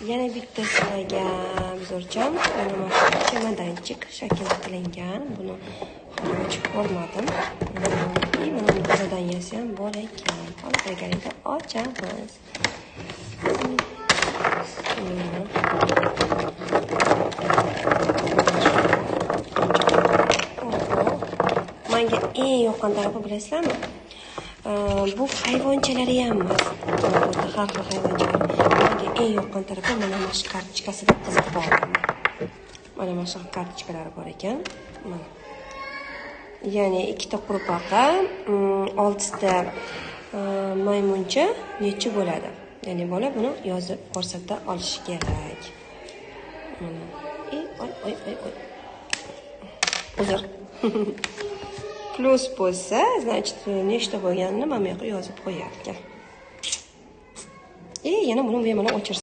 Yana bitta sizlarga обзор cham. Mana shu чемоданчик shaklda qilingan. Buni hali ochib ko'rmadim. И mana buni задания si ham bor ekan. Hozir birgalikda ochamiz. Bismillah. Oho. Manga eng yoqqan tarafi, bilasizlarmi? Bu hayvonchalari ham emas. Mana bu yerda har xil hayvonchalar. Manga eng yoqqan tarafi mana shu kartochkasida qiziqib qoldim. Mana shu kartochkalari bor ekan. Mana. Ya'ni ikkita qurbaqa, oltita maymuncha nechi bo'ladi? Ya'ni bola buni yozib ko'rsata olishi kerak. Mana. E, oy, oy, oy, oy. Uzr. Plyus bo'lsa, значит, nechta bo'lganini mana bu yoqqa yozib qo'yar ekan. E, yana buni bemalol o'chirsa